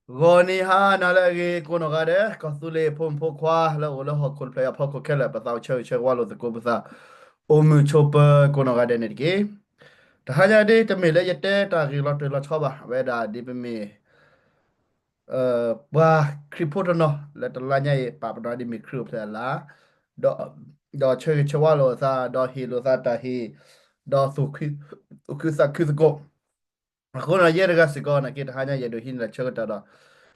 ဂီၤနံၤဟါနၤလၢအဂ့ၤ ကိးနီၢ်ဂၤဒဲး ကီၢ်သူလ့ၤဖိမုၣ်ဖိခွါလၢအိၣ်လၢဟီၣ်ခိၣ်တဖျၢၣ်အံၤအဖီခိၣ်ခဲလၢာ် ပသးအိၣ်ဆၢဂ့ၤဆၢဝါလိာ်သကိးပသး အိၣ်မုာ်ဆိးပၢၤကိးနီၢ်ဂၤဒဲးန့ၣ်တက့ၢ်. တဟါညါဒ်တမ့ၢ်လၢယတဲတၢ်ဂ့ၢ်လီၤတံၢ်လီၤဆဲးဘၣ် အဝဲဒၣ်ဒ်ပမ့ၢ် ပှၤခရံာ်ဖိတနီၤလၢတလါညါအံၤ ပာ်ပနီၣ်ဒ်မ့ၢ်ခရံာ်အိၣ်ဖျဲၣ်အလါ ဒီးဆၢဂ့ၤဆၢဝါလိာ်သး ဒီးဟ့ၣ်လိာ်သးတၢ်ဟ့ၣ် ဒီးသူၣ်ခုသးခုသကိး အဃိန့ၣ်ဒီး ယဲတဂၤစ့ၢ်ကီး နာ်က့တဟါညါယအဲၣ်ဒိးဟံးန့ၢ်တၢ်ဆၢကတီၢ်ဒီး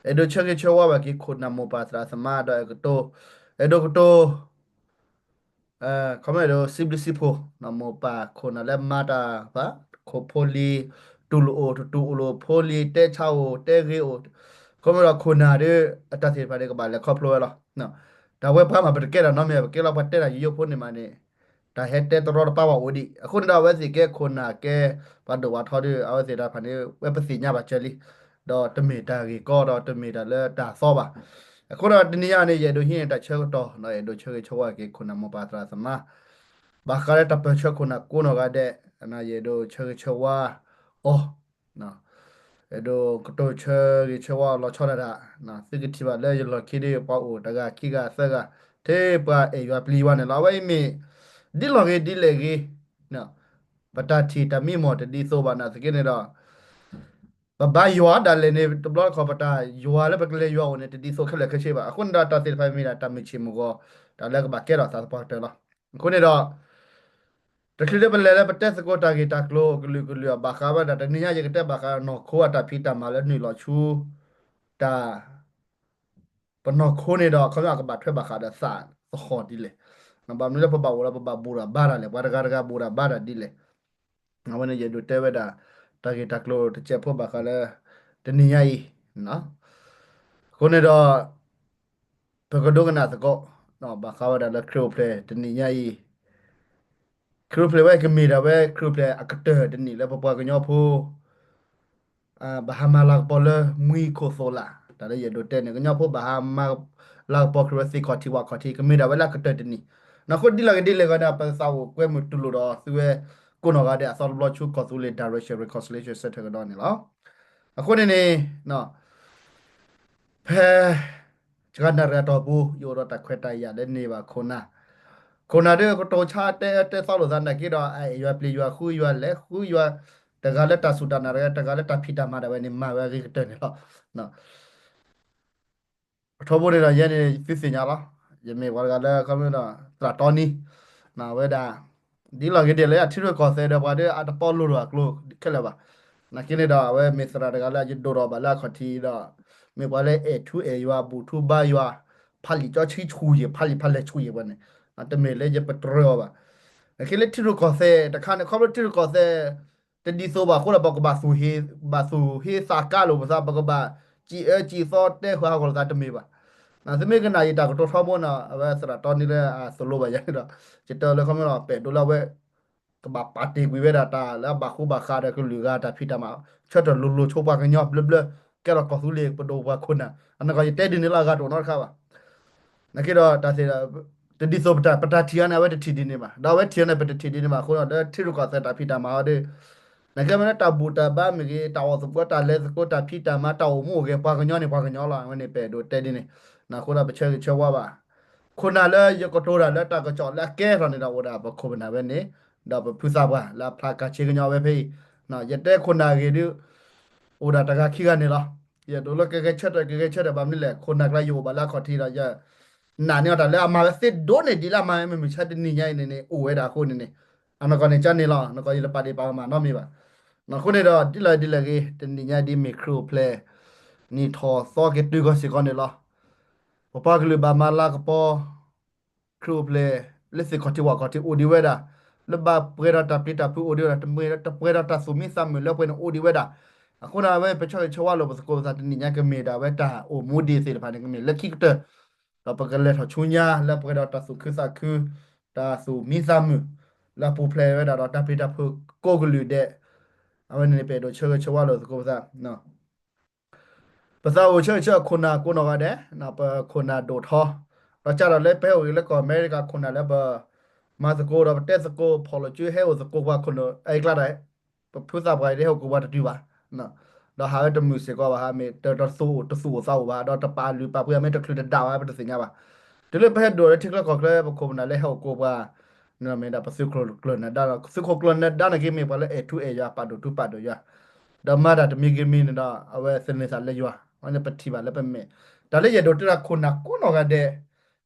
အဲၣ်ဒိးဆၢဂ့ၤဆၢဝါဘၣ်က့ၤခိၣ်နၢ်မိၢ်ပၢ်သရၣ်သမါ ဒီးအဲၣ်ဒိးကတိၤ အဲၣ်ဒိးကတိၤ ခီမ့ၢ်အဲၣ်ဒိးစံးဘျုးစံးဖှိၣ် မိၢ်ပၢ်ခိၣ်နၢ်လၢမၤတၢ်ဘၣ် ခိၣ်ဖိလံၤ တူၢ်လိာ်အိၣ် တတူၢ်လိာ်ဖိလံၤ တဲဆါအိၣ် တဲဂ့ၤအိၣ် ခီမ့ၢ်ဒီးခိၣ်နၢ်ဒီး အတၢ်သ့ၣ်တဖၣ်န့ၣ် ကဘၣ်လဲၤခီဖျိဝဲလီၤ. တၢ်ဝဲပှၤမး ပတကဲတၢ်နီတမံၤ ပကဲလီၤပှၤတဲတၢ်ယိယိဖိန့ၣ်မးန့ၣ် တၢ်ဟဲတဲတရီတပါပှၤအိၣ်ဒံး အဃိန့ၣ်ဒီး အဝဲသ့ၣ်ကဲခိၣ်နၢ်ကဲ ပှၤဒိၣ်ပှၤထီဒီး အဝဲသ့ၣ်တဖၣ်န့ၣ် ဝဲပသ့ၣ်ညါဘၣ်စၢၤလံ ဒီးတမ့ၢ်တၢ်ဂ့ၢ်ကီဒီးတမ့ၢ်တၢ်လၢတၢ်သီဘၣ်. အဃိဒီးတနံၤညါန့ၣ် ယအဲၣ်ဒိးဟံးန့ၢ်တၢ်ဆၢကတီၢ် အဲၣ်ဒိးဆၢဂ့ၤဆၢဝါက့ၤခိၣ်နၢ်မိၢ်ပၢ်သရၣ်သမါ ဘၣ်ဃးလၢတၢ်ပၢၢ်ဆၢခိၣ်နၢ်ကိးနီၢ်ဂၤဒဲး ယအဲၣ်ဒိးဆၢဂ့ၤဆၢဝါအီၤ အဲၣ်ဒိးကတိၤဆၢဂ့ၤဆၢဝါအီၤလီၤဆီဒၣ်တၢ် သုကထံၣ်ဘၣ်လၢယလီၢ်ခံဒီး ပှၤအိၣ်တဂၤခံဂၤသၢဂၤ ထဲပှၤအဲၣ်ယွၤပျံၤယွၤန့ၣ်လီၤ. အဝဲအံၤမ့ၢ် ဒ်လီၢ်ဂ့ၤဒ်လဲၣ်ဂ့ၤ ပတၢ်ထံၣ်တၢ်မံမီၢ်တဒ်သိးဘၣ်နာ်သက့န့ၣ်ဒီး ပဘါယွၤဒၣ်လဲာ်န့ၣ် တဘျီတခီၣ်ပတၢ်ယွၤလၢပကလဲၤယွၤအိၣ်န့ၣ် တဒ်သိးခဲလၢာ်ခဲဆ့ဘၣ်. အဃိန့ၣ်ဒီးတၢ်သ့ၣ်တဖၣ်မ့ၢ်ဒၣ်တၢ်မုၢ်ဆ့ၣ်မုၢ်ဂီၤ တၢ်လၢကဘၣ်ကဲထီၣ်သးသပှၢ်ကတၢၢ်လီၤ. အဃိန့ၣ်ဒီး တချုးလၢပလဲၤလၢပတဲသကိးတၢ်ဂ့ၢ်တၢ်ကျိၤကလုာ်ကလုာ်အဘၣ်ဃးဝဲဒၣ် တနံၤညါယကတဲဘၣ်ဃးနီၢ်ခိအတၢ်ဖံးတၢ်မၤလၢနုာ်လီၤဆူ တၢ် ပနီၢ်ခိန့ၣ်ဒီး ခီမ့ၢ်ကဘၣ်ထွဲဘၣ်ဃးဒီးသးသဟီၣ်ဒ်လဲၣ်. ဘၣ်မနုၤလၢပဘၣ်အိၣ်လၢပဘၣ်ဘူၣ်တၢ်ဘါတၢ်လဲၣ် ပှၤတဂၤတဂၤဘူၣ်တၢ်ဘါတၢ်ဒ်လဲၣ်. အဝဲန့ၣ်ယအဲၣ်ဒိးတဲဝဲဒၣ် တၢ်ဂ့ၢ်တၢ်ကျိၤတစဲးဖိဘၣ်ဃးလၢ တနံၤညါအံၤ အဃိန့ၣ်ဒီး ပကဒိကနၣ်သကိး ဘၣ်ဃးဝဲဒၣ်လၢခရံာ်အိၣ်ဖျဲၣ်တနံၤညါအံၤ ခရံာ်အိၣ်ဖျဲၣ်ဝဲကမ့ၢ်ဒၣ်ဝဲ ခရံာ်အိၣ်ဖျဲၣ်အကတၢၢ်တနံၣ်လၢပပှၤကညီဖိ ဘၣ်ဟးမၤလၤကပီၤလၢမှံခိၣ်သိးလး တၢ်လၢယအဲၣ်ဒိးတဲန့ၣ် ကညီဖိဘၣ်ဟးမၤလၤကပီၤခရံာ်ဝဲသ့ၣ်ခီၣ်ထံးဝၣ်ခီၣ်ထံး ကမ့ၢ်ဒၣ်ဝဲလၢအကတၢၢ်တနံၣ်. အဃိဒ်လီၢ်ဂ့ၤဒ်လဲၣ်ဂ့ၤန့ၣ် ပသးအိၣ်ကွဲမုာ်တူၢ်လိာ်ဒီးသုဝဲကိးနီၢ်ဂၤဒဲးအသီတဘျီဆူ ကီၢ်သူလ့ၤ Direction Reconciliation Center ကဒီးန့ၣ်လီၤ. အဃိန့ၣ်န့ၣ် ဖဲ စှၤနၣ်ရံၣ်အတီၢ်ပူၤ ယအိၣ်ဒီးတၢ်ခွဲးတၢ်ယာ်လၢန့ၢ်ဘၣ်ခိၣ်နၢ်, ခိၣ်နၢ်ဒ်ကတိၤဆါတဲအၢတဲသီလိာ်သးနာ်က့ဒီး အအဲၣ်ယွၤပျံၤယွၤဃုယွၤလဲၤဃုယွၤ, တဂၤလၢတၢ်စူၢ်တၢ်နာ်တဂၤ တဂၤလၢတၢ်ဖံးတၢ်မၤဒၣ်ဝဲန့ၣ် မၤဝဲအဂ့ၤကတၢၢ်န့ၣ်လီၤ. ပထီဘိန့ၣ်ဒီး ယဲန့ၣ်သုသ့ၣ်ညါလီၤ. ယမ့ၢ်ပှၤတဂၤလၢ ခီမ့ၢ်ဒီး သရၣ်တီနံ အဝဲဒၣ် ဒ်လီၢ်ဂ့ၤဒ်လဲၣ် အထံရူၢ်ကီၢ်သဲးဒီးပှၤဒီးအတပီလိၢ်ဒီးအကျိၤခဲလၢာ်ဘၣ်. နာ်က့န့ၣ်ဒီး အဝဲမ့ၢ်သရၣ်တဂၤလၢယဒိၣ်ထီၣ်ဘၣ်လၢအခီၣ်ထံးဒီး မ့ၢ်ပှၤလၢအဲၣ်ထူအဲၣ်ယွၤ ဘူၣ်ထူဘါယွၤ ဖးလံာ်ကၠီဆံဆူၣ်ယံာ် ဖးလံာ်ဖးလဲၢ်ဆူၣ်ယံာ်ဝဲန့ၣ် တမ့ၢ်လၢယပတြၢၤအီၤဘၣ်. နာ်က့လၢထံရူၢ်ကီၢ်သဲးတခါန့ၣ် ခီဖျိထံရူၢ်ကီၢ်သဲး တဒ်သိးဘၣ်အဃိဒီး ပကဘၣ်သူၣ်ဟ့ ဘၣ်သူၣ်ဟ့သးကါလိာ်ပသး ပကဘၣ်စံးအၢစံးသီတဲဃာ်ဟးဂီၤလိာ်သးတမ့ၢ်ဘၣ်. သုမ့ၢ်ကနၣ်ယတၢ်ကတိၤထီဘိန့ၣ် အဝဲသရၣ်တီနံလၢအသိၣ်လိဘၣ်ယၤန့ၣ်ဒီး ယတဲလၢခီမ့ၢ်ဒီး ပအဲၣ်ဒိးလၢအဝဲ ကဘၣ်ပာ်တ့ၢ်ကွံာ်ဝဲဒၣ်တၢ်လၢအဘၣ်ဃူဘၣ်ဃးဒီးကလုာ်ဂၤတၢ်ဖံးတၢ်မၤ ဆၢထၢၣ်လိၤလိၤဆိပှၤကညီဘျၢဘျၢ ကဲထီၣ်ကီၢ်သူလ့ၤပဒိၣ်ပှၤခိၣ်နၢ် အနီၢ်ကီၢ်ယတဲဒ်န့ၣ်လၢအဂၤတအိၣ်နီတခါဘၣ်. နာ်က့ဒီးတၢ်သ့ၣ် တဒ်သိးပတၢ် ပတၢ်ထံၣ်အီၤန့ၣ် အဝဲတထံၣ်ဒ်န့ၣ်ဘၣ် ဒီးအဝဲထံၣ်အီၤန့ၣ် ပတထံၣ်ဒ်န့ၣ်ဘၣ်အဃိဒီး လၢထံရူၢ်ကီၢ်သဲးတၢ်ဖံးတၢ်မၤအီၤဒီး နာ်က့မ့ၢ်လၢတၢ်ဘူၣ်တၢ်ဘါမ့ၢ်ဂ့ၤ တၢ်အီၣ်သကိးတၢ်လဲၤသကိးတၢ်ဖံးတၢ်မၤတၢ်အိၣ်မူအိၣ်ဂဲၤ ပှၤကညီန့ၣ်ပှၤကညီလီၤ. အဝဲန့ၣ်ပအဲၣ်ဒိးတဲဒ်န့ၣ် အဃိဒီးပဆၢဂ့ၤဆၢဝါဘၣ် ခိၣ်နၢ်လၢယကတိၤတၢ်လၢတၢ်ကစီၣ်လၢအကဲထီၣ်န့ၣ်ဒီး အိၣ်ဒၣ်ပခိၣ်ပနၢ်ဝဲန့ၣ် ဒီးပဖုသးပှၢ်လၢအဖျါကၤဆ့ကညီဝဲဖဲအံၤ ယတဲခိၣ်နၢ်ဂ့ၤဒုး အိၣ်ဒၣ်တဂၤခံဂၤန့ၣ်လီၤ. ယဒိးလၢကဂဲၤဆၢထၢၣ် ကဂဲၤဆၢထၢၣ်ဘၣ်မနုၤလဲၣ် ခိၣ်နၢ်ကျါယအိၣ်ဘၣ်လၢအခီၣ်ထံးဒီး ယနာ်န့ၢ်အီၤတၢ်လၢအမၤဝဲသ့ဒိၣ်န့ၢ်ဒံးလၢအမၤဝဲမုၢ်မဆါတနံၤညါအံၤန့ၣ်န့ၣ် အိၣ်ဝဲဒၣ်အဃိန့ၣ်န့ၣ် အနီၢ်ကီၢ်န့ၣ်ကန့ၣ်လီၤ. အနီၢ်ကီၢ်ယတပာ်ဒ့ၣ်ပာ်ကမၣ်နီတမံၤဘၣ်. အဃိန့ၣ်ဒီး ဒ်လဲၣ်ဒ်လဲၣ်ဂ့ၤ တနံၤညါဒ်မ့ၢ်ခရံာ်အိၣ်ဖျဲၣ် နံၣ်ထီၣ်သီက့ၤတုၤကီၢ်စ့ၢ်ကီးန့ၣ်လီၤ. ပပှၤကလုာ်ဘၣ်မၤလၤကပီၤ ခရံာ်အိၣ်ဖျဲၣ် လၢသ့ၣ်ခီၣ်ထံးဝၣ်ခီၣ်ထံးအိၣ်ဒံးဝဲဒၣ်, လၢဘၣ်ပှဲၤဒီးတၢ်ပျံၤတၢ်ဖုးအိၣ်ဒံးဝဲဒၣ်, တပှဲၤဒီးတၢ်သူၣ်မံသးမုာ်လၢပှဲၤန့ၣ်အိၣ်ဒံးဝဲဒၣ်. အဃိန့ၣ် အဝဲပဆၢဂ့ၤဆၢဝါလိာ်ပသကိးပသးတနံၤညါကမ့ၢ်ဒၣ်ဝဲတၢ်အိၣ်မူဒံးသ့ၣ်တဖၣ်န့ၣ် ကမ့ၢ်လၢခံကတၢၢ်, ဒီးပကလဲၤထီၣ်ဆူညါလၢပှဲၤဒီးတၢ်သူၣ်ခုသးခု, တၢ်သူၣ်မံသးမုာ်, လၢအပူၤဖျဲးဝဲဒၣ်ဒီးတၢ်ပျံၤတၢ်ဖုးကိးကလုာ်ဒဲး, အဝဲန့ၣ်ပအဲၣ်ဒိးဆၢဂ့ၤဆၢဝါလိာ်သကိးပသး ပသးအိၣ်ဆၢဂ့ၤဆၢဝါခိၣ်နၢ်ကိးနီၢ်ဂၤဒဲး, ပခိၣ်နၢ်ဒိၣ်ထီ, ဒီးကဒီးလၢပဟဲအိၣ်ဂ့ၤလၢကီၢ်အမဲရကၤခိၣ်နၢ်လၢပမၤသကိးဒီးပတဲသကိးဖီၣ်လိာ်စုဟဲအိၣ်သကိးပှၤခိၣ်နၢ်အကျါဒီး, ပဖုသးပှၢ်အံၤဒ်ဟဲအိၣ်ကိးပှၤတတုၤဘၣ်. ဒီးဟးဝဲတမုာ်စ့ၢ်ကီးဘၣ်ဧါ, မ့ၢ်တသူၣ်အိၣ်တသူၣ်အိၣ်သးအိၣ်ဘၣ်, ဒီးတပာ်လုၢ်ပာ်ပှ့ၤဧါ, မ့ၢ်တချုးတဒၣ်ဘၣ် ပတသ့ၣ်ညါဘၣ်. တုၤလၢပဟဲဒိၣ်လၢထံချၢကီၢ်ချၢ ပခိၣ်ပနၢ်လၢဟဲအိၣ်ကိးပှၤ မ့ၢ်ဒၣ်ပသုးခိၣ်ကျၢၢ်နၢၤဒါ, သုးခိၣ်ကျၢၢ်နၢၤဒါန့ၣ်က့ မ့ၢ်ပှၤလၢအဲၣ်ထူအဲၣ်ယွၤ ပာ်ဒိၣ်ထူပာ်ဒိၣ်ယွၤ, ဒီးမၤတၢ်တမံၤဂ့ၤမံၤန့ၣ်ဒီး အဝဲသန့ၤသးလၢယွၤ, အဝဲန့ၣ်ပထံၣ်ဘၣ်လၢပမဲာ်, တၢ်လၢယအဲၣ်ဒိးတဲတၢ်ခိၣ်နၢ်ကိးနီၢ်ဂၤဒဲး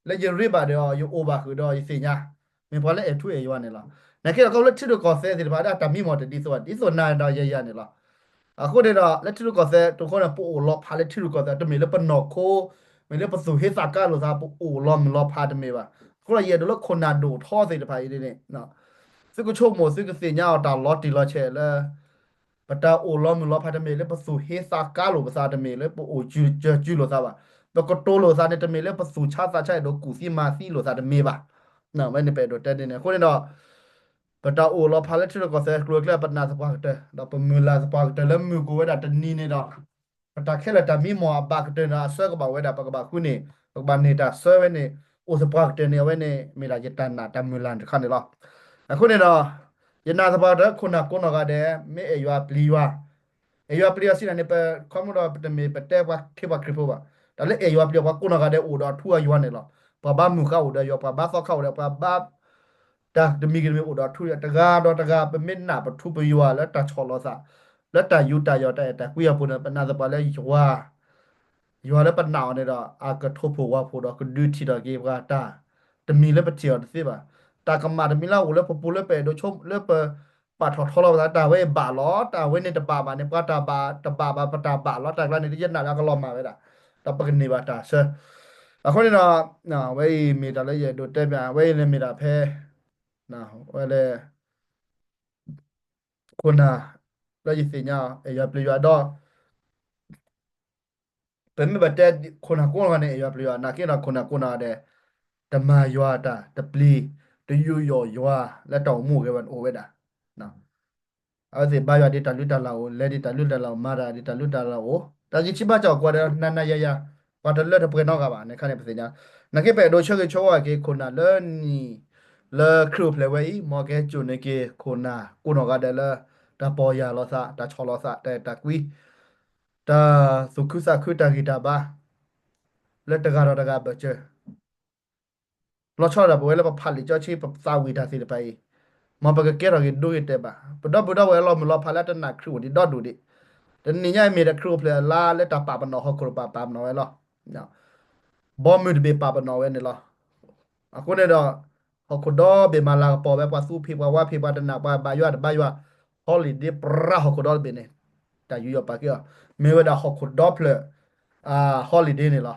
လၢယရ့ဘၣ်ဒီးအီၤ ယအိၣ်ဘၣ်ဃုာ်ဒီးယသ့ၣ်ညါ, မ့ၢ်ပှၤလၢအဲၣ်ထူအဲၣ်ယွၤန့ၣ်လီၤ. နာ်က့ဒီး ခီဖျိလၢထံရူၢ်ကီၢ်သဲးသ့ၣ်တဖၣ် ဒၣ်တၢ်မံမီၢ်တဒ်သိးဘၣ် ဒ်သိးနၤဒီးယၤယၤန့ၣ်လီၤ. အဃိန့ၣ်ဒီး လၢထံရူၢ်ကီၢ်သဲးတခီန့ၣ် ပအိၣ်လီၤဖးလၢထံရူၢ်ကီၢ်သဲး တမ့ၢ်လၢပနီၢ်ခိ, မ့ၢ်လၢပသူၣ်ဟ့သးကါလိာ်သး ပအိၣ်လီၤမုၢ်လီၤဖးတမ့ၢ်ဘၣ်. အဃိဒီးယအဲၣ်ဒိးလၢခိၣ်နၢ်ဒိၣ်ထီသ့ၣ်တဖၣ်အံၤန့ၣ် သုကဆိကမိၣ် သုကသ့ၣ်ညါအီၤ တၢ်လီၤတံၢ်လီၤဆဲးလၢ ပတၢ်အိၣ်လီၤမုၢ်လီၤဖးတမ့ၢ်လၢပသူၣ်ဟ့သးကါလိာ်ပသး, တမ့ၢ်လၢပအိၣ်စၢၤစုလိာ်သးဘၣ်. ပကတိၤလိာ်သးန့ၣ် တမ့ၢ်လၢပသူၣ်ဆါသးဆါ အဲၣ်ဒိးကူၣ်သံမၤသံလိာ်သးတမ့ၢ်ဘၣ်. ဝဲန့ၣ်ပအဲၣ်ဒိးတဲဒ်န့ၣ်. အဃိန့ၣ်ဒီး ပတၢ်အိၣ်လီၤဖးလၢထံရူၢ်ကီၢ်သဲးကျိၤကျဲ ပနာ်သပှၢ်ကတၢၢ် ဒီးပမုၢ်လၢ်သပှၢ်ကတၢၢ်လၢမုၢ်ကအိၣ်ဝဲဒၣ်တနံၤန့ၣ်ဒီး ပတၢ်ခဲလၢာ်တၢ်မံမီၢ်အဘၣ်ကတၢၢ်န့ၣ် အဆၢကဘၣ်ဝဲဒၣ် ပကဘၣ်ဃုန့ၣ် ပကဘၣ်န့ၢ်တၢ်ဆၢဝဲန့ၣ် အိၣ်သပှၢ်ကတၢၢ်န့ၣ် အဝဲန့ၣ်မ့ၢ်ဒၣ်ယတၢ်နာ်တၢ်မုၢ်လၢ်တခါန့ၣ်လီၤ. အဃိန့ၣ်ဒီး ယနာ်သပှၢ်ကတၢၢ် ခိၣ်နၢ်ကိးနီၢ်ဂၤဒဲး မ့ၢ်အဲၣ်ယွၤပျံၤယွၤ, အဲၣ်ယွၤပျံၤယွၤစံးတၢ်န့ၣ် ပခီမ့ၢ်ဒီး ပတမ့ၢ်ပတဲပှၤခ့ပှၤခရံာ်ဖိဘၣ်. တၢ်လၢအဲၣ်ယွၤပျံၤယွၤ ပှၤကိးနီၢ်ဂၤဒဲးအိၣ်ဒီးထူအယွၤန့ၣ်လီၤ. ပှၤဘါမုၢ်ဃါအိၣ်ဒီးယွၤ, ပှၤဘါသီခါအိၣ်ဒီး, ပှၤဘါ တၢ်တမံၤဂ့ၤတမံၤအိၣ်ဒီးထူ, တဂၤဒီးတဂၤ ပမ့ၢ်နာ်ပထူပယွၤလၢတၢ်ဆီၣ်လီၤသး, လၢတၢ်ယူးတၢ်ယီၣ် တၢ်အဲၣ်တၢ်ကွံအပူၤန့ၣ် ပနာ်သပှၢ်လၢယွၤ, ယွၤလၢပနာ်အီၤန့ၣ်ဒီး အကထိၣ်ဖှိၣ်ဝးဖှိၣ်ဒီးကဒုးထံၣ်ထီၣ်က့ၤပှၤတၢ်တမံၤလၢပထံၣ်အီၤတသ့ဘၣ်. တၢ်ကမၣ်တမံၤလၢအအိၣ်လၢပပူၤလၢပအဲၣ်ဒိးဆိကမိၣ်လၢပ ပာ်ထီၣ်ထီလီၤပသး တၢ်ဝဲအံၤဘၣ်လီၤ, တၢ်ဝဲန့ၣ်တဘၣ်ဘၣ်န့ၣ် ပှၤတၢ်ဘၣ်တဘၣ်ဘၣ် ပတၢ်ဘၣ်လီၤ တၢ်ကျါန့ၣ် ယနာ်လၢအကလီၤမၢ်ဝဲဒၣ်, ဒီးပကန့ၢ်ဘၣ်တၢ်ဆၢ. အဃိန့ၣ်ဒီး အဝဲအံၤမ့ၢ်တၢ်လၢယအဲၣ်ဒိးတဲပၠး, အဝဲအံၤန့ၣ်မ့ၢ်ဒၣ်ဖဲ ဝဲလၢ ခိၣ်နၢ် လၢယသ့ၣ်ညါအီၤ အဲၣ်ယွၤပျံၤယွၤဒီး ပမ့ၢ်ဘၣ်တဲခိၣ်နၢ်ကိးနီၢ်ဂၤန့ၣ် အဲၣ်ယွၤပျံၤယွၤ နာ်က့ဒီးခိၣ်နၢ်ကိးနီၢ်ဂၤဒဲး တမၤယွၤတၢ်တပျံၤ တယူးယီၣ်ယွၤလၢတၢ်အိၣ်မူအဂ့ၤဝဲန့ၣ်အိၣ်ဝဲဒၣ်. အဝဲသ့ၣ်ဘါယွၤဒ်တၢ်လုၢ်တၢ်လၢ်အိၣ်, လဲၤဒ်တၢ်လုၢ်တၢ်လၢ်အိၣ်, မၤတၢ်ဒ်တၢ်လုၢ်တၢ်လၢ်အိၣ်, တၢ်ဂံၢ်ဆံးဘါစၢ်အိၣ်ကိးဂၤဒဲး နၤနၤယၤယၤ ပှၤတလၢတပှဲၤနီတဂၤဘၣ် န့ၣ်ခါန့ၣ်ပသ့ၣ်ညါ. နာ်က့ပအဲၣ်ဒိးဆၢဂ့ၤဆၢဝါက့ၤခိၣ်နၢ်လၢနံၣ် လၢခရံာ်အိၣ်ဖျဲၣ်ဝဲအံၤ မ်ကဟဲစိာ်န့ၢ်က့ၤခိၣ်နၢ်ကိးနီၢ်ဂၤဒဲးလၢ တၢ်ပီၢ်ယၢ်လီၤသး တၢ်ဆီၣ်လီၤသးတၢ်အဲၣ်တၢ်ကွံ တၢ်သူၣ်ခုသးခုတၢ်ဂံၢ်တၢ်ဘါ လၢတဂၤဒီးတဂၤအဘၢၣ်စၢၤ လီၤဆီဒၣ်ပဝဲလၢပဖးလံာ်စီဆှံ ပသးဝံၣ်တၢ်သ့ၣ်တဖၣ်အံၤ, မ်ပကကဲထီၣ်ဂ့ၤဒိဂ့ၤတဲာ်ဘၣ်. ပဒီပုၢ်ဒီဝဲၢ်လီၤမုၢ်လီၤဖးလၢတနာ်ခရံာ်အိၣ်ဒံးဒီဒူၣ်ဒံး, တနံၤညါအံၤမ့ၢ်ဒၣ်ခရံာ်အိၣ်ဖျဲၣ်အလါလၢတၢ်ပာ်ပနီၣ်ဟီၣ်ခိၣ်တဘ့ၣ်ပာ်ပနီၣ်ဝဲလီၤ. ဘီမုၢ်တဘ့ၣ်ပာ်ပနီၣ်ဝဲန့ၣ်လီၤ. အဃိန့ၣ်ဒီး ဟီၣ်ခိၣ်ဒီဘ့ၣ်မၤလၤကပီၤဝဲ ပှၤသူဖံးပှၤဝါဖံး ပှၤတနာ် ပှၤဘၣ်ယွၤတဘါယွၤ holiday ပြၢဟီၣ်ခိၣ်ဒီတဘ့ၣ်န့ၣ် တၢ်ယူးယီၣ်ပာ်ကဲအီၤ မ့ၢ်ဝဲဒၣ်ဟီၣ်ခိၣ်ဒီဖျၢၣ် holiday န့ၣ်လီၤ.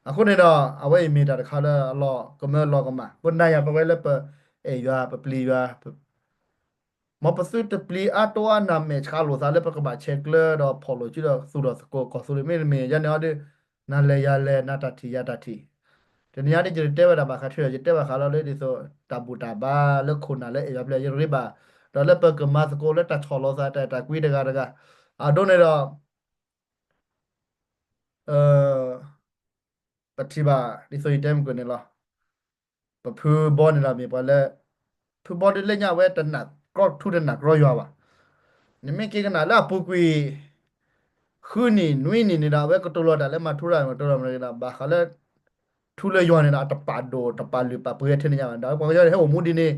အဃိန့ၣ်ဒီး အဝဲအံၤမ့ၢ်တၢ်တခါလၢအလီၤကမၢလီၤကမၣ် ပနာ်ယၤ ပဝဲလၢပအဲၣ်ယွၤ ပပျံၤယွၤ မ်ပသုတပျံၤအါတီအါနၢ်မဲာ်ဆှးလိာ်သးလၢပကဘၣ်ဆဲးကျၢဒီးဖီၣ်လိာ်စုဒီးသူၣ်ထီၣ်သကိးကီၢ်သူလ့ၤ မ့တမ့ၢ် ယၤန့ၣ်အီၤဒီး နၤလဲၤယၤလဲၤ နၤတၢ်ထံၣ်ယၤတၢ်ထံၣ်, တနံၤညါဒ်ယတတဲဝဲဒၣ်ဘၣ်ဃးထံဒီး ယတဲဘၣ်ဃးလီၤလၢဒ်သိး တၢ်ဘူၣ်တၢ်ဘါလၢခိၣ်နၢ်လၢအဲၣ်ယွၤပျံၤယွၤ ယရ့ဘၣ် ဒီးလၢပကမၤသကိးလၢတၢ်ဆီၣ်လီၤသးတၢ်အဲၣ်တၢ်ကွံတဂၤတဂၤ အဒိန့ၣ်ဒီး ပထံၣ်ဘၣ်ဒ်သိးယတဲမုၢ်ကၢၢ်န့ၣ်လီၤ. ပဖုဘီန့ၣ်ဒီးမ့ၢ်ပှၤလၢ ဖုဘီဒုးလၢညါဝဲတနာ်ကြီထူတနာ်ကြီယွၤဘၣ်. နမ့ၢ်က့ၤကနၣ်လၢအပူၤကွံာ် ဃုနံၣ်နွံနံၣ်န့ၣ်ဒီး အဝဲကတိၤလီၤတၢ်လၢမၤထူရၤ ကတိၤလီၤမနုၤက့ၤဒီး ဘၣ်ဃးလၢ ထူလၢယွၤန့ၣ်ဒီး အတပာ်ဒိၣ်တပာ်လုၢ်ပာ်ပှ့ၤထဲန့ၣ်ညါဘၣ် ဒီးပှၤကညီဟဲအိၣ်မူဒ်န့ၣ်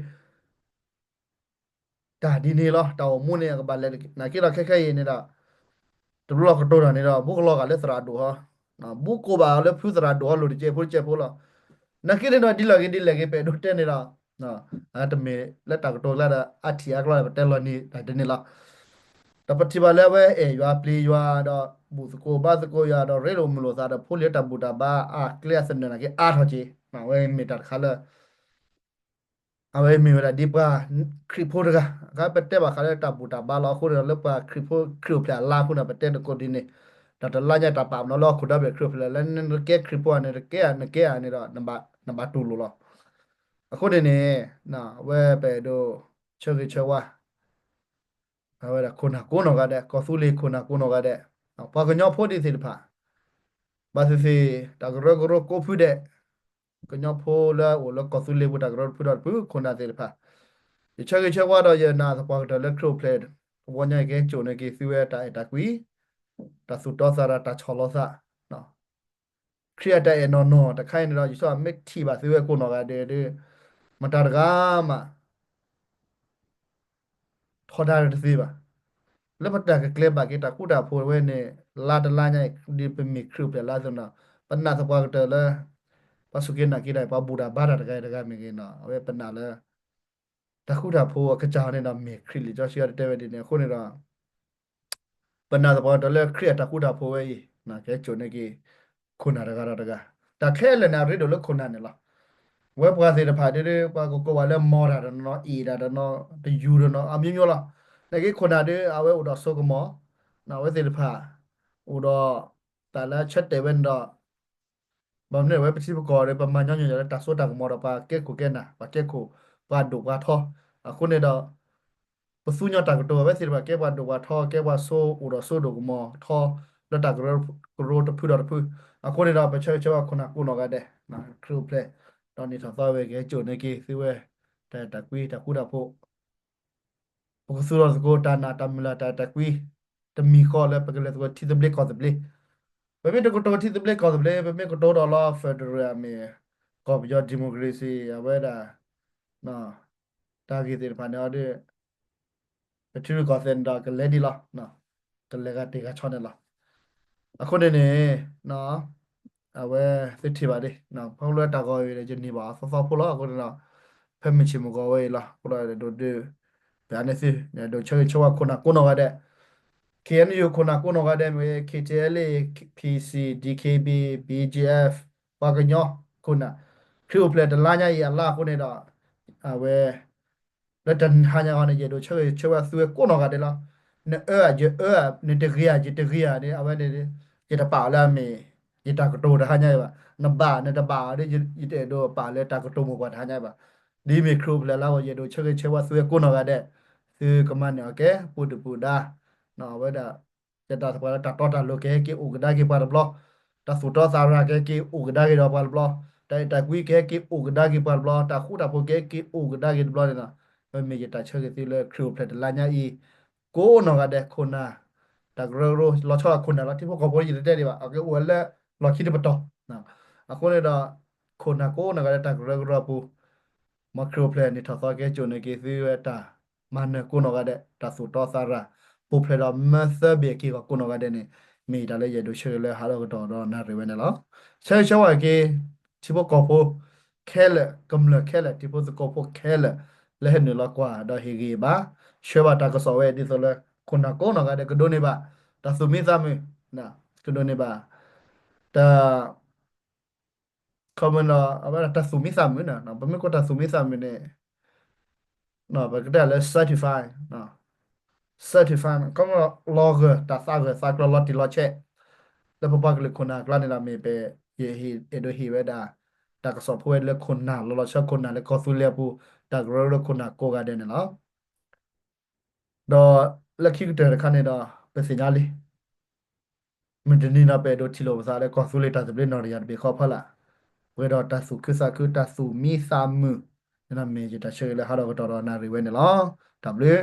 တၢ်ဒ်န့ၣ်လီၤ. တၢ်အိၣ်မူန့ၣ် အကဘၣ်လဲၤနာ်က့ဒီး ခဲခဲအံၤန့ၣ်ဒီး တဘျီလီၤကတိၤတၢ်န့ၣ်ဒီး ဘူးကလီၤဂာ်လၢသရၣ်ဒိၣ်ဟီ, ဘူးကိးဘၣ်လၢဖုသရၣ်ဒိၣ်ဟီလိာ်တကဲးဖိတကဲးဖိလီၤ. နာ်က့န့ၣ်ဒီး ဒ်လဲၣ်ဂ့ၤဒ်လဲၣ်ဂ့ၤ ပအဲၣ်ဒိးတဲန့ၣ်ဒီး အတမ့ၢ်လၢတၢ်ကတိၤကျါဒီး အထံၣ်အကျီဒီး ပတဲလီၤန့ၢ်တၢ်ဒ်န့ၣ်လီၤ. ဒီးပထံၣ်ဘၣ်လၢအဝဲအဲၣ်ယွၤပျံၤယွၤဒီး ဘူၣ်သကိးဘါသကိးယွၤဒီး ရ့လိာ်မုာ်လိာ်သးဒီး ဖိလံၤတၢ်ဘူၣ်တၢ်ဘါ အကျဲအသနၢၣ်နာ်က့အါထီၣ်က့ၤ အဝဲမ့ၢ်တၢ်တခါလၢ အဝဲမ့ၢ်ဝဲဒၣ်ဒ်ပှၤခရံာ်ဖိတဂၤ အခါပတဲဘၣ်ဃးလၢတၢ်ဘူၣ်တၢ်ဘါလီၤ. အဃိန့ၣ်ဒီး လၢပှၤခရံာ်ဖိ ခရံာ်အိၣ်ဖျဲၣ်အလါအဃိန့ၣ် ပတဲသကိးဒ်န့ၣ် တၢ်တလါညါတၢ်ပာ်ပနီၣ်လၢဟီၣ်ခိၣ်ဒီဘ့ၣ်ခရံာ်အိၣ်ဖျဲၣ်လၢ နကဲခရံာ်ဖိဧါန့ၣ် နကဲဧါ နကဲဧါန့ၣ်ဒီး နဘၣ်တူၢ်လိာ်လီၤ. အဃိန့ၣ်န့ၣ် အဝဲပအဲၣ်ဒိးဆၢဂ့ၤဆၢဝါ အဝဲဒၣ်ခိၣ်နၢ်ကိးနီၢ်ဂၤဒဲး ကီၢ်သူလ့ၤခိၣ်နၢ်ကိးနီၢ်ဂၤဒဲး ပှၤကညီဖိဒ်သ့ၣ်တဖၣ် ဘၣ်သ့ၣ်သ့ၣ် တၢ်ကရၢကရိကိးဖုဒဲး ကညီဖိလၢအအိၣ်လၢကီၢ်သူလ့ၤပူၤ တၢ်ကရၢကရိဖုဒီးတဖု ခိၣ်နၢ်သ့ၣ်တဖၣ် ယဆၢဂ့ၤဆၢဝါဒီးယနာ်သပှၢ်ကတၢၢ်လၢခရံာ်အိၣ်ဖျဲၣ် တဝီညါအံၤကဟဲစိာ်န့ၢ်က့ၤသုဝဲတၢ်အဲၣ်တၢ်ကွံ, တၢ်သူၣ်တီသးရၤ တၢ်ဆီၣ်လီၤသး, ခရံာ်အတၢ်အဲၣ်နီၢ်နီၢ်တခါအံၤန့ၣ်ဒီး ယဆိကမိၣ်မ့ၢ်ထံၣ်ဘၣ်သုဝဲကိးနီၢ်ဂၤဒဲးဒီး မတၤတဂၤမး ထီဒါတသ့ဘၣ်. လၢပတၢ်ကကျဲၤဘၣ်က့ၤတၢ်ဃူတၢ်ဖိးဝဲန့ၣ် လါတလါညါအံၤ ဒ်ပမ့ၢ်ခရံာ်အိၣ်ဖျဲၣ်လါအသိးန့ၣ်ဒီး ပနာ်သပှၢ်ကတၢၢ်လၢ ပှၤစူၢ်က့ၤနာ်က့ၤတၢ်အံၤ ပှၤဘူၣ်တၢ်ဘါတၢ်တဂၤအံၤတဂၤမ့ၢ်ဂ့ၤန့ၣ် အဝဲပနာ်လၢ တၢ်ဃူတၢ်ဖိးအကစၢ်န့ၣ်ဒီး မ့ၢ်ခရံာ်လံာ်စီဆှံအံၤတတဲဝဲဒ်န့ၣ်အဃိန့ၣ်ဒီး ပနာ်သပှၢ်ကတၢၢ်လၢခရံာ်အတၢ်ဃူတၢ်ဖိးဝဲအံၤ ကဟဲစိာ်န့ၢ်က့ၤ ခိၣ်နၢ်တဂၤဒီးတဂၤ, တၢ်ခဲလၢာ်န့ၣ် အရ့ဒိၣ်လၢခိၣ်နၢ်န့ၣ်လီၤ. ဝဲပှၤသ့ၣ်တဖၣ်ဒ်ဒ် ပှၤကကိးဘၣ်လၢမီၢ်တၢ်တနီၤ အ့ၣ်တၢ်တနီၤ တယူၤတနီၤ အမျိုးမျိုးလီၤ. နာ်က့ခိၣ်နၢ်ဒ် အဝဲအိၣ်ဒီးစိကမီၤ, အဝဲသ့ၣ်တဖၣ် အိၣ်ဒီး တၢ်လၢဆၢတဲာ်ဝဲန့ၣ်ဒီး ဘၣ်မနုၤအဝဲပထံပကီၢ်ဒီး ပမၤညီညီလၢတၢ်စိတၢ်ကမီၤဒီး ပှၤကဲခိၣ်ကဲနၢ် ပှၤကဲခိၣ် ပှၤဒိၣ်ပှၤထီ, အဃိန့ၣ်ဒီး ပသူညီတၢ်ကတိၤ အဝဲသ့ၣ်တဖၣ်ကဲပှၤဒိၣ်ပှၤထီ ကဲပှၤစိအိၣ်ဒီးစိဒိၣ်ကမီၤထီ လၢတၢ်ကရၢကရိတဖုဒီးတဖု, အဃိန့ၣ်ဒီး ပဆၢဂ့ၤဆၢဝါခိၣ်နၢ်ကိးနီၢ်ဂၤဒဲး ခရံာ်အိၣ်ဖျဲၣ် ဒီးနံၣ်ထီၣ်သီဝဲကဟဲစိာ်န့ၢ်က့ၤသုဝဲ တၢ်အဲၣ်တၢ်ကွံ တၢ်ဃူတၢ်ဖိး ပကသူၣ်ထီၣ်သကိးတၢ်နာ်တၢ်မုၢ်လၢ်တၢ်အဲၣ်တၢ်ကွံ တမံၤဃီလၢပကလဲၤသကိးထံသဘျ့ကီၢ်သဘျ့, ပမ့ၢ်တကတိၤထံသဘျ့ကီၢ်သဘျ့ ပမ့ၢ်ကတိၤဒီးလီၤ federal မ့ၢ် ကီၢ်ပယီၤ democracy အဝဲဒၣ် တၢ်ဂ့ၢ်သ့ၣ်တဖၣ်န့ၣ်အီၤဒီး ပထံရူၢ်ကီၢ်သဲးန့ၣ်ဒီးကလဲၤဒ်လီၤ, ကလဲၤဂၤတ့ၢ်ဂၤဆီန့ၣ်လီၤ. အဃိန့ၣ်န့ၣ် အဝဲသ့ၣ်ထံၣ်ဘၣ်ဒ် ခီဖျိလၢတၢ်ဂီၤအံၤန့ၣ် ယန့ၢ်ဘၣ်အီၤသီသီဖိလီၤ. အဃိန့ၣ်ဒီး ဖဲမုၢ်ဆ့ၣ်မုၢ်ဂီၤဝဲအံၤလီၤ. အဃိဒီးဒိးဒုး ပှၤန့ၣ်သု ဒိးဆၢဂ့ၤဆၢဝါခိၣ်နၢ်ကိးနီၢ်ဂၤဒဲး ခ့ၣ်အဲၣ်ယူၣ် ခိၣ်နၢ်ကိးနီၢ်ဂၤဒဲးမ့ၢ် ခ့ၣ်ထံၣ်အဲလ်အ့ၣ် ပံၤစံၣ် ဒံၣ်ခ့ၣ်ဘံၣ် ဘံၣ်ကၠံၣ်အ့ၣ် ပှၤကညီခိၣ်နၢ် ခရံာ်အိၣ်ဖျဲၣ်တလါညါအံၤအလါအဃိန့ၣ်ဒီး အဝဲ လၢတဟါညါအံၤန့ၣ် ယအဲၣ်ဒိးဆၢဂ့ၤဆၢဝါသုဝဲကိးနီၢ်ဂၤဒဲးလီၤ. နအၢအယအၢ နတဂ့ၤဧါယတဂ့ၤဧါန့ၣ် အဝဲန့ၣ် ယတပာ်အီၤလၢအမ့ၢ် ယတၢ်ကတိၤတဟါညါအံၤဘၣ်. နဘၣ်နတဘၣ်အီၤဒီး ယတအဲၣ်ဒိးပာ်လၢတၢ်ကတိၤမိၢ်ပှၢ်တဟါညါအံၤဘၣ်. ဒ်မ့ၢ်ခရံာ်အိၣ်ဖျဲၣ်လါအဂီၢ် ယအဲၣ်ဒိးဆၢဂ့ၤဆၢဝါသုဝဲကိးနီၢ်ဂၤဒဲး သုကမၤန့ၢ်အီၤကဲ ပူၤတပူၤဒါ အဝဲဒၣ် ယတၢ်သပှၢ်လၢတၢ်တီတၢ်လိၤကဟဲက့ၤအိၣ်ကဒါက့ၤပှၤတဘျီ, တၢ်သူၣ်တီသးရၤကဟဲက့ၤအိၣ်ကဒါက့ၤဒီးပှၤတဘျီ, တၢ်အဲၣ်တၢ်ကွံကဟဲက့ၤအိၣ်ကဒါက့ၤပှၤတဘျီ, တၢ်ဃူတၢ်ဖိးကဟဲက့ၤအိၣ်ကဒါက့ၤတဘျီန့ၣ်လီၤ. ပမ့ၢ်ယတၢ်ဆၢဂ့ၤသုလၢခရံာ်အိၣ်ဖျဲၣ်တလါညါအံၤ ကိးနီၢ်ဂၤဒဲးခိၣ်နၢ် တၢ်ကရၢကရိ လီၤဆီဒၣ်ခိၣ်နၢ်လီၤ. ထံဖိကီၢ်ဖိယတတဲဒံးဘၣ် အကအိၣ်ဝဲလၢလီၢ်ခံတပတီၢ်. အဃိန့ၣ်ဒီး ခိၣ်နၢ်ကိးနီၢ်ဂၤဒဲးတၢ်ကရၢကရိအပူၤ မ်ခရံာ်အိၣ်ဖျဲၣ်နံၣ်ထီၣ်သီကဟဲစိာ်န့ၢ်က့ၤသုဝဲတၢ်မၤနၢၤကိးနီၢ်ဂၤဒဲး တၢ်သူၣ်တီသးရၤ ပူၤဖျဲးဒီးမၢသၢဘ့ၣ်အက့ၢ်အဂီၤကိးနီၢ်ဂၤဒဲးန့ၣ် မ့ၢ်ယတၢ်လၢယအဲၣ်ဒိးဆၢဂ့ၤလၢဟးထီၣ်ကတီၢ်ဒီးနၣ်ရံၣ်ဝဲန့ၣ်လီၤ. ဆၢဂ့ၤဆၢဝါက့ၤ ထံဖိကီၢ်ဖိခဲလၢာ် ကမျၢၢ်ခဲလၢာ် ထံဖိသကိးဖိခဲလၢာ် လၢဟဲနုာ်လီၤကွၢ်ဒီးဟ့ၣ်ဂံၢ်ဘါ ဆှၢဘၣ်တၢ်ကစီၣ်ဝဲဒ်သိးလၢ ခိၣ်နၢ်ကိးနီၢ်ဂၤဒဲး ကဒိးန့ၢ်ဘၣ် တၢ်သူၣ်မံသးမုာ် ကဒိးန့ၢ်ဘၣ် တၢ် ခီမ့ၢ်ဒီး အဝဲဒၣ်တၢ်သူၣ်မံသးမုာ်န့ၣ် ပမ့ၢ်ကွၢ်တၢ်သူၣ်မံသးမုာ်န့ၣ် ပကတဲလၢ certify certify ခီမ့ၢ်လီၤဂၢၢ် တၢ်သးဂၢၢ်သးကျၢၤလီၤတံၢ်လီၤဆဲး လၢပပှၤကလုာ်ခိၣ်နၢ်အကျါန့ၣ်လီၤ. မ့ၢ်ပ ယအဲၣ်ဒိးဟ့ၣ်ဝဲဒၣ် တၢ်ကစီၣ်ဖိဝဲလၢခိၣ်နၢ် လီၤလီၤဆှၢခိၣ်နၢ်လၢကီၢ်သူလ့ၤအပူၤ တၢ်ကရၢကရိခိၣ်နၢ်ကိးဂၤဒဲးန့ၣ်လီၤ. ဒီးလၢခံကတၢၢ်တခါန့ၣ်ဒီး ပသ့ၣ်ညါလံ မုၢ်တနံၤဒီး ပအဲၣ်ဒိးထံၣ်လိာ်ပသးလၢကီၢ်သူလ့ၤတၢ်သဘျ့နီၣ်တယၢ်တဘ့ၣ်ဃီဖီလာ် ပှဲၤဒီးတၢ်သူၣ်ခုသးခု တၢ်သူၣ်မံသးမုာ်န့ၣ်ဒီး မ့ၢ်ယတၢ်ဆၢဂ့ၤလၢဟးထီၣ်ကတီၢ်ဒီးနၣ်ရံၣ်ဝဲန့ၣ်လီၤ. တၢ်ဘျုး